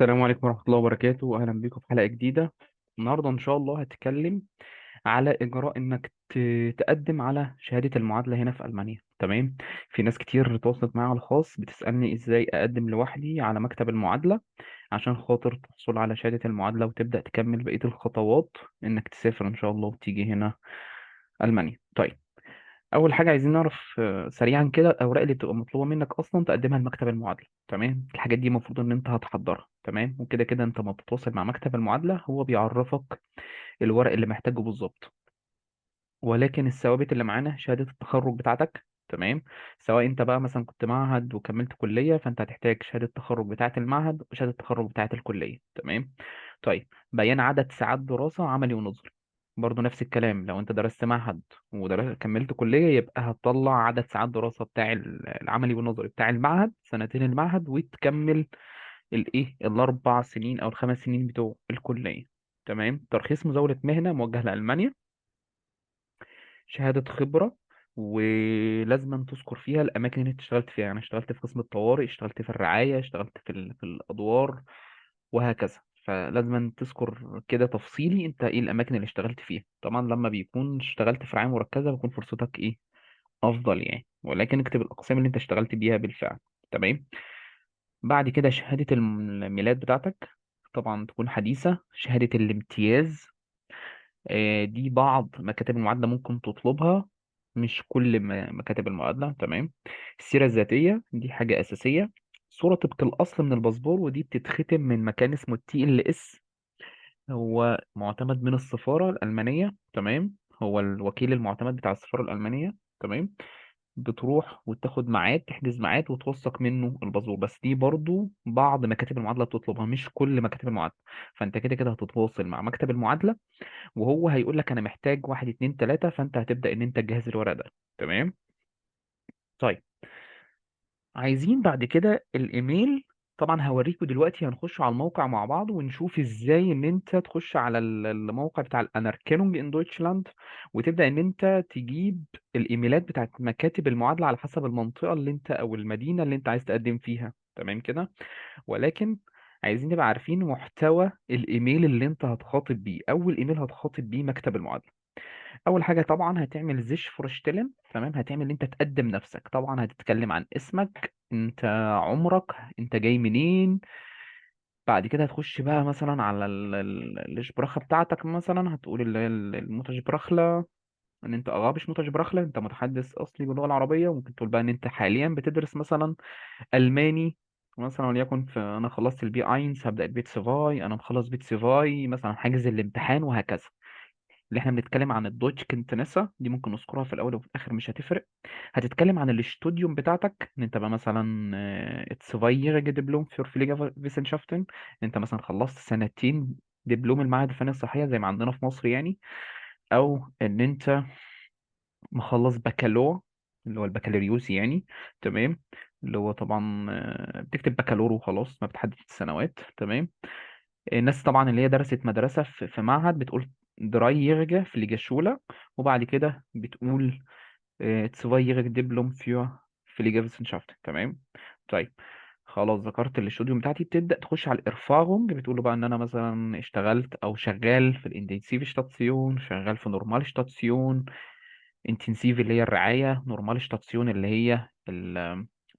السلام عليكم ورحمة الله وبركاته، أهلا بكم في حلقة جديدة. النهاردة إن شاء الله هتكلم على إجراء إنك تقدم على شهادة المعادلة هنا في ألمانيا. تمام؟ في ناس كتير تواصلت معايا على الخاص بتسألني إزاي أقدم لوحدي على مكتب المعادلة عشان خاطر تحصل على شهادة المعادلة وتبدأ تكمل بقية الخطوات إنك تسافر إن شاء الله وتيجي هنا ألمانيا. طيب، اول حاجة عايزين نعرف سريعا كده الاوراق اللي بتبقى مطلوبه منك اصلا تقدمها لمكتب المعادله. تمام؟ الحاجات دي المفروض ان انت هتحضرها. تمام؟ وكده كده انت ما بتتواصل مع مكتب المعادلة هو بيعرفك الورق اللي محتاجه بالظبط، ولكن الثوابت اللي معانا شهادة التخرج بتاعتك. تمام؟ سواء انت بقى مثلا كنت معهد وكملت كليه، فانت هتحتاج شهادة التخرج بتاعه المعهد وشهادة التخرج بتاعه الكلية. تمام؟ طيب، بيان عدد ساعات دراسة عملي ونظري، برضو نفس الكلام. لو انت درست معهد ودرست كملت كليه، يبقى هتطلع عدد ساعات دراسة بتاع العملي والنظري بتاع المعهد، سنتين المعهد، وتكمل الاربع سنين او الخمس سنين بتوع الكلية. تمام؟ ترخيص مزاولة مهنة موجه لالمانيا، شهادة خبرة، ولازم تذكر فيها الأماكن اللي أنت اشتغلت فيها، يعني اشتغلت في قسم الطوارئ، اشتغلت في الرعاية، اشتغلت في الأدوار وهكذا. فلازم تذكر كده تفصيلي أنت إيه الأماكن اللي اشتغلت فيها. طبعا لما بيكون اشتغلت في رعاية مركزة بيكون فرصتك إيه أفضل يعني، ولكن اكتب الأقسام اللي أنت اشتغلت بيها بالفعل. تمام؟ بعد كده شهادة الميلاد بتاعتك، طبعا تكون حديثة. شهادة الامتياز، دي بعض مكاتب المعادلة ممكن تطلبها، مش كل مكاتب المعادلة. تمام؟ السيرة الذاتية دي حاجة أساسية. صورة طبق الأصل من الباسبور، ودي بتتختم من مكان اسمه TLS، هو معتمد من السفارة الألمانية. تمام؟ هو الوكيل المعتمد بتاع السفارة الألمانية. تمام؟ بتروح وتاخد ميعاد، تحجز ميعاد وتوثق منه الباسبور، بس دي برضو بعض مكاتب المعادلة بتطلبها، مش كل مكاتب المعادلة. فأنت كده كده هتتواصل مع مكتب المعادلة وهو هيقول لك انا محتاج 1 2 3، فانت هتبدأ ان انت تجهز الورق ده. تمام؟ طيب، عايزين بعد كده الايميل. طبعا هوريكم دلوقتي، هنخش على الموقع مع بعض ونشوف ازاي ان انت تخش على الموقع بتاع ال Anerkennung in Deutschland وتبدأ ان انت تجيب الايميلات بتاعت مكاتب المعادلة على حسب المنطقة اللي انت او المدينة اللي انت عايز تقدم فيها. تمام كده؟ ولكن عايزين نبقى عارفين محتوى الايميل اللي انت هتخاطب بيه. اول ايميل هتخاطب بيه مكتب المعادلة، اول حاجة طبعا هتعمل sich vorstellen. تمام؟ هتعمل ان انت تقدم نفسك، طبعا هتتكلم عن اسمك، انت عمرك، انت جاي منين. بعد كده هتخش بقى مثلا على ال Sprache بتاعتك، مثلا هتقول اللي هي ال Muttersprachler، ان انت arabisch Muttersprachler، انت متحدث اصلي باللغة العربية. وممكن تقول بقى ان انت حاليا بتدرس مثلا الماني، مثلا وليكن في انا خلصت ال B eins هبدا ال B zwei، انا مخلص B zwei مثلا، حاجز الامتحان وهكذا. اللي احنا بنتكلم عن ال Deutschkenntnisse دي ممكن نذكرها في الاول وفي الاخر، مش هتفرق. هتتكلم عن ال Studium بتاعتك، ان انت بقى مثلا zweijährige Diplom für Pflegewissenschaften، انت مثلا خلصت سنتين دبلوم المعهد الفني الصحية زي ما عندنا في مصر يعني، او ان انت مخلص بكالور اللي هو البكالوريوس يعني. تمام؟ اللي هو طبعا، بتكتب بكالور وخلاص، ما بتحددش السنوات. تمام؟ الناس طبعا اللي هي درست مدرسه في معهد بتقول dreijährige Pflegeschule، وبعد كده بتقول zweijährige Diplom für Pflegewissenschaft. تمام؟ طيب، خلاص ذكرت ال Studium بتاعتي، بتبدا تخش على ال Erfahrung، بتقول له بقى ان انا مثلا اشتغلت او شغال في ال Intensivstation، شغال في Normalstation، Intensiv اللي هي الرعاية، Normalstation اللي هي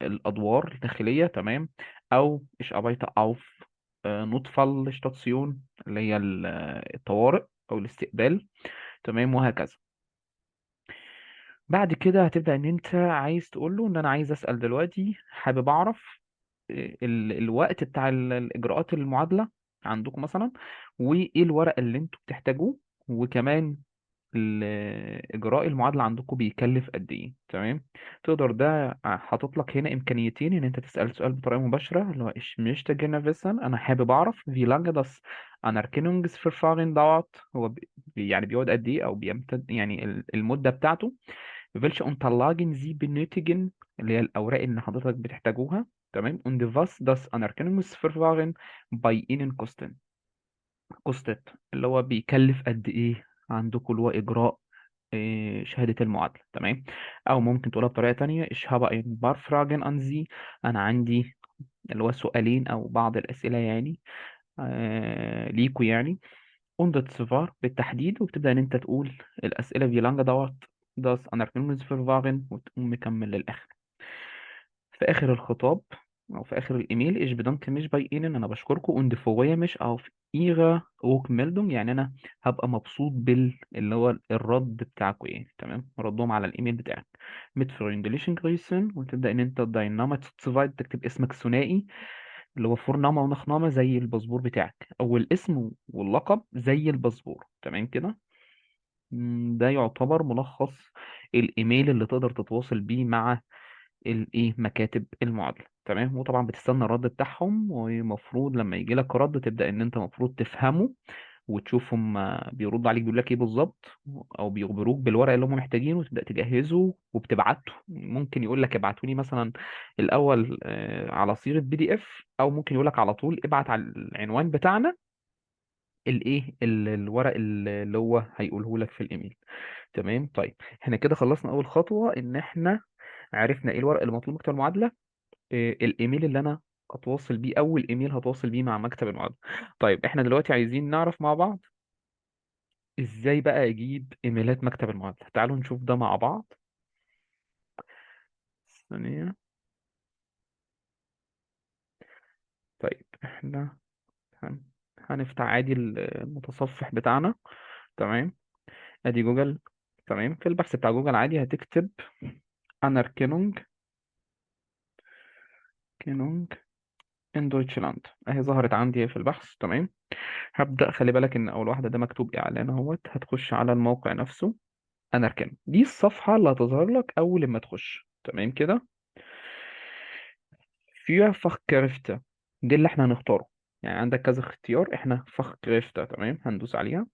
الادوار الداخلية. تمام؟ او ich arbeite auf Notfallstation اللي هي الطوارئ او الاستقبال. تمام؟ وهكذا. بعد كده هتبدأ ان انت عايز تقول له ان انا عايز اسأل دلوقتي، حابب اعرف الوقت بتاع الاجراءات المعادلة عندكم مثلا، وايه الورق اللي انتوا بتحتاجوه، وكمان اجراء المعادلة عندكم بيكلف قد ايه. تمام؟ تقدر ده حاطط لك هنا امكانيتين ان انت تسال سؤال بطريقة مباشرة اللي هو ich möchte gerne wissen، انا حابب اعرف wie lange das Anerkennungsverfahren dauert، هو بيقعد قد ايه او بيمتد يعني المدة بتاعته. welche Unterlagen Sie benötigen اللي هي الاوراق اللي حضرتك بتحتاجوها. تمام؟ und was das Anerkennungsverfahren bei Ihnen kostet اللي هو بيكلف قد ايه عندكم اللي هو اجراء شهادة المعادلة. تمام؟ أو ممكن تقولها بطريقة تانية ich habe ein paar Fragen an Sie، أنا عندي اللي هو سؤالين او بعض الاسئلة يعني ليكوا يعني. und zwar بالتحديد، وبتبدا ان انت تقول الاسئلة wie lange dauert das Anerkennungsverfahren، وتقوم مكمل للاخر. في اخر الخطاب او في اخر الايميل ich bedanke mich bei Ihnen، انا بشكركم، und freue mich auf Ihre Rückmeldung، يعني انا هبقى مبسوط بال اللي هو الرد بتاعكم يعني، تمام، ردهم على الايميل بتاعك. mit freundlichen Grüßen، وتبدا ان انت dein Name zu zweit، تكتب اسمك ثنائي اللي هو Vorname و Nachname زي الباسبور بتاعك، او الاسم واللقب زي الباسبور، تمام كده. ده يعتبر ملخص الايميل اللي تقدر تتواصل بيه مع الايه مكاتب المعادلة، تمام. وطبعا بتستنى الرد بتاعهم، ومفروض لما يجي لك رد تبدا ان انت مفروض تفهمه وتشوف هم بيردوا عليك بيقول لك ايه بالظبط، او بيخبروك بالورق اللي هم محتاجينه وتبدا تجهزه وبتبعته. ممكن يقول لك ابعتوا لي مثلا الاول على صيغة PDF، او ممكن يقول لك على طول ابعت على العنوان بتاعنا الايه الورق اللي هو هيقوله لك في الايميل، تمام. طيب احنا كده خلصنا اول خطوة، ان احنا عرفنا ايه الورق المطلوب مكتب المعادلة، إيه الايميل اللي انا اتواصل بيه، اول ايميل هتواصل بيه مع مكتب المعادلة. طيب احنا دلوقتي عايزين نعرف مع بعض ازاي بقى اجيب ايميلات مكتب المعادلة. تعالوا نشوف ده مع بعض. ثانية. طيب احنا هنفتح عادي المتصفح بتاعنا، تمام. ادي جوجل، تمام. في البحث بتاع جوجل عادي هتكتب Anerkennung Kennung in Deutschland، اهي ظهرت عندي في البحث، تمام. هبدأ، خلي بالك ان اول واحدة ده مكتوب اعلان اهوت، هتخش على الموقع نفسه Anerkennung، دي الصفحة اللي هتظهر لك اول ما تخش، تمام كده. فيها Fachkräfte، دي اللي احنا هنختاره، يعني عندك كذا اختيار، احنا Fachkräfte، تمام، هندوس عليها.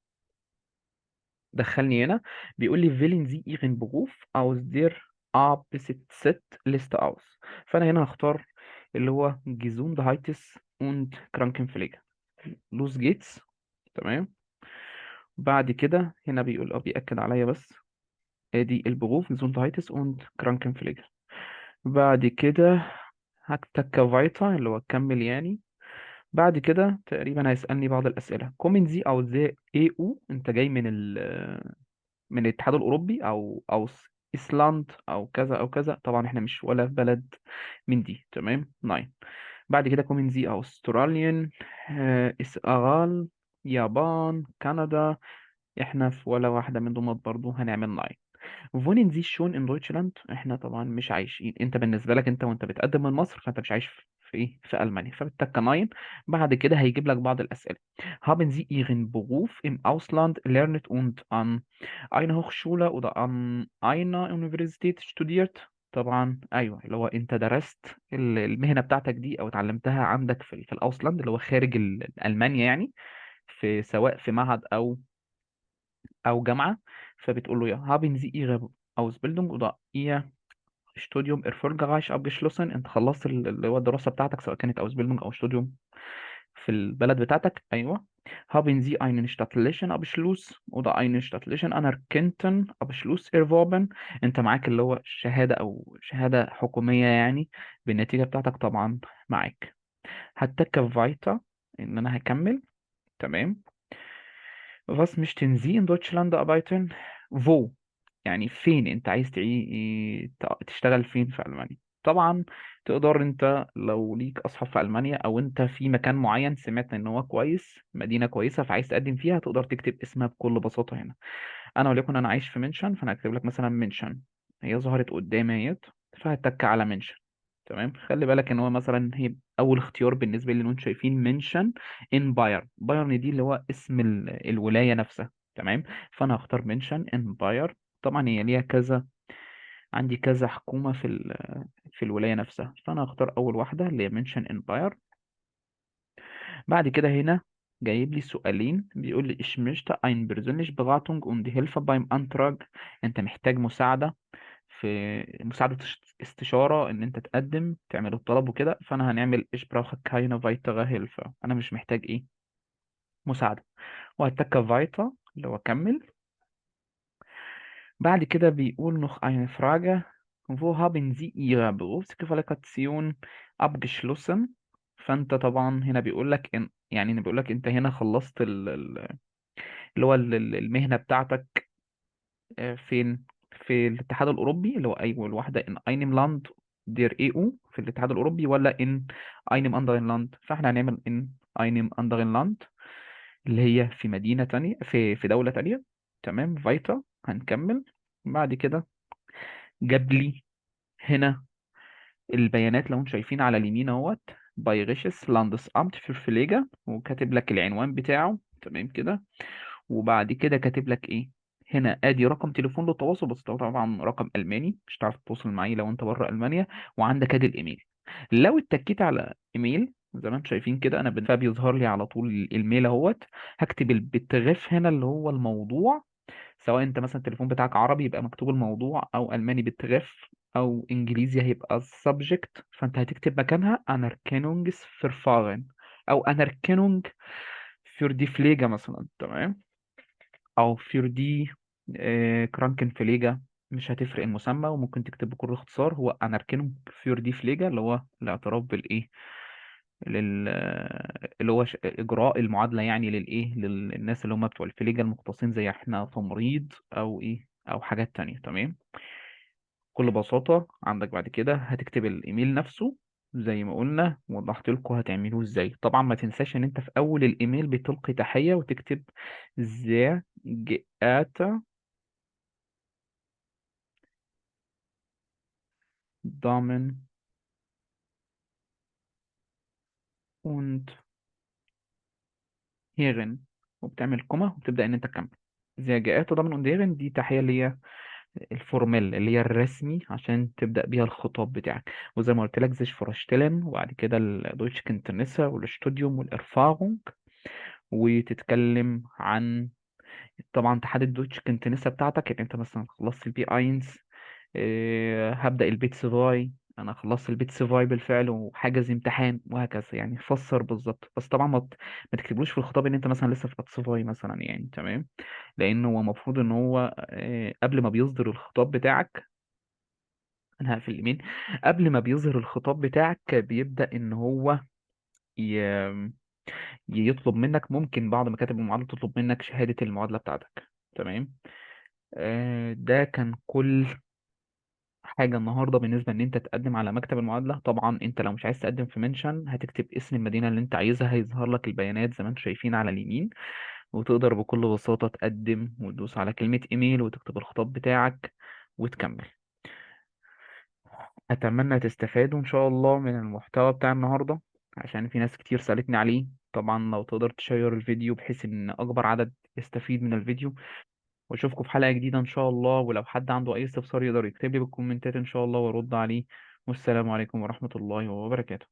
دخلني هنا بيقول لي wählen Sie Ihren Beruf aus der A bis Z Liste aus، فانا هنا هختار اللي هو Gesundheits- und Krankenpflege. Los geht's، تمام. بعد كده هنا بيقول بيأكد عليا بس ادي ال Beruf Gesundheits- und Krankenpflege. بعد كده هتك weiter اللي هو كمل يعني. بعد كده تقريبا هيسألني بعض الأسئلة. Kommen Sie aus der EU، انت جاي من الاتحاد الأوروبي او ايسلاند او كذا او كذا، طبعا احنا مش ولا في بلد من دي، تمام، nein. بعد كده kommen Sie Australien، اسرائيل، يابان، كندا، احنا في ولا واحدة من دول برضو، هنعمل nein. Wohnen Sie schon in Deutschland، احنا طبعا مش عايشين، انت بالنسبة لك انت وانت بتقدم من مصر فانت مش عايش في ايه، في المانيا، فبتتك nein. بعد كده هيجيب لك بعض الاسئلة. Haben Sie Ihren Beruf im Ausland erlernt und an einer Hochschule oder an einer Universität studiert؟ طبعا ايوه، اللي هو انت درست المهنة بتاعتك دي او اتعلمتها عندك في ال Ausland اللي هو خارج المانيا يعني، في سواء في معهد او جامعه، فبتقول له ja. Haben Sie Ihre Ausbildung oder Ihr Studium erfolgreich abgeschlossen؟ انت خلصت اللي هو الدراسة بتاعتك سواء كانت Ausbildung او Studium في البلد بتاعتك، ايوه. Haben Sie einen staatlichen Abschluss oder einen staatlichen anerkannten Abschluss erworben؟ انت معاك اللي هو شهادة او شهادة حكومية يعني بالنتيجة بتاعتك، طبعا معاك. هتك weiter ان انا هكمل، تمام. Was möchten Sie in Deutschland arbeiten؟ Wo؟ يعني فين انت عايز تشتغل فين في ألمانيا؟ طبعا تقدر انت لو ليك اصحاب في ألمانيا او انت في مكان معين سمعت ان هو كويس، مدينة كويسة فعايز تقدم فيها، تقدر تكتب اسمها بكل بساطة هنا. انا وليكن انا عايش في منشن، فانا هكتب لك مثلا منشن، هي ظهرت قدامي اهيت، فهتك على منشن، تمام. خلي بالك ان هو مثلا هي اول اختيار بالنسبة لي اللي انتم شايفين منشن in Bayern، بايرن دي اللي هو اسم الولاية نفسها، تمام. فانا هختار منشن in Bayern. طبعا هي ليها كذا، عندي كذا حكومة في الولاية نفسها، فانا هختار اول واحدة اللي هي منشن in Bayern. بعد كده هنا جايب لي سؤالين، بيقول لي ich möchte eine persönliche Beratung und Hilfe beim Antrag. انت محتاج مساعدة في مساعدة استشارة ان انت تقدم تعمل الطلب وكده، فانا هنعمل ich brauche keine weitere Hilfe، انا مش محتاج ايه مساعدة، وهتك weiter اللي هو كمل. بعد كده بيقول noch eine Frage، wo haben Sie Ihre Berufsqualifikation abgeschlossen؟ فانت طبعا هنا بيقول لك ان يعني بيقول لك انت هنا خلصت اللي هو المهنة بتاعتك، فين؟ في الاتحاد الاوروبي، اللي هو ايوه الواحدة in einem Land der EU في الاتحاد الاوروبي، ولا in einem anderen Land. فاحنا هنعمل in einem anderen Land اللي هي في مدينة تانية، في دولة تانية. تمام، weiter هنكمل. بعد كده جاب لي هنا البيانات لو انتم شايفين على اليمين اهوت، Bayerisches Landesamt für Pflege، وكاتب لك العنوان بتاعه. تمام كده. وبعد كده كاتب لك ايه هنا، ادي رقم تليفون للتواصل، بس ده طبعا رقم الماني مش هتعرف تتواصل معاه لو انت بره المانيا. وعندك ادي الايميل، لو اتكيت على ايميل زي ما انتم شايفين كده انا فبيظهر لي على طول ال mail اهوت. هكتب ال Betreff هنا اللي هو الموضوع، سواء انت مثلا التليفون بتاعك عربي يبقى مكتوب الموضوع، او الماني Betreff، او انجليزي هيبقى ال subject. فانت هتكتب مكانها Anerkennungsverfahren او Anerkennung für die Pflege مثلا، تمام، او für die Krankenpflege، مش هتفرق المسمى، وممكن تكتب بكل اختصار هو Anerkennung für die Pflege اللي هو الاعتراف بالايه، اللي هو اجراء المعادلة يعني للايه، للناس اللي هم بتوع ال Pflege المختصين زي احنا تمريض او ايه او حاجات تانية. تمام، بكل بساطة عندك بعد كده هتكتب الايميل نفسه زي ما قلنا وضحت لكم هتعملوه ازاي. طبعا ما تنساش ان انت في اول الايميل بتلقي تحية وتكتب sehr geehrte Damen und Herren، وبتعمل comma وبتبدأ ان انت تكمل. sehr geehrte Damen und Herren دي تحية اللي هي ال formal اللي هي الرسمي عشان تبدأ بيها الخطاب بتاعك. وزي ما قلت لك sich vorstellen، وبعد كده ال Deutschkenntnisse وال Studium وال Erfahrung، وتتكلم عن طبعا تحدد Deutschkenntnisse بتاعتك، يعني انت مثلا خلصت ال B eins، هبدأ ال B zwei، انا خلصت ال B zwei بالفعل وحاجز امتحان وهكذا، يعني فسر بالظبط. بس طبعا ما تكتبلوش في الخطاب ان انت مثلا لسه في A zwei مثلا يعني، تمام، لان هو المفروض ان هو، قبل ما بيصدر الخطاب بتاعك، انا هقفل الايميل، قبل ما بيظهر الخطاب بتاعك بيبدأ ان هو يطلب منك، ممكن بعض مكاتب المعادلة تطلب منك شهادة المعادلة بتاعتك. تمام، ده كان كل حاجة النهاردة بالنسبة ان انت تقدم على مكتب المعادلة. طبعا انت لو مش عايز تقدم في منشن هتكتب اسم المدينة اللي انت عايزها، هيظهر لك البيانات زي ما انتم شايفين على اليمين، وتقدر بكل بساطة تقدم وتدوس على كلمة ايميل وتكتب الخطاب بتاعك وتكمل. اتمنى تستفادوا ان شاء الله من المحتوى بتاع النهاردة، عشان في ناس كتير سألتني عليه. طبعا لو تقدر تشير الفيديو بحيث ان اكبر عدد يستفيد من الفيديو، واشوفكم في حلقة جديدة ان شاء الله. ولو حد عنده اي استفسار يقدر يكتب لي بالكومنتات ان شاء الله وارد عليه. والسلام عليكم ورحمة الله وبركاته.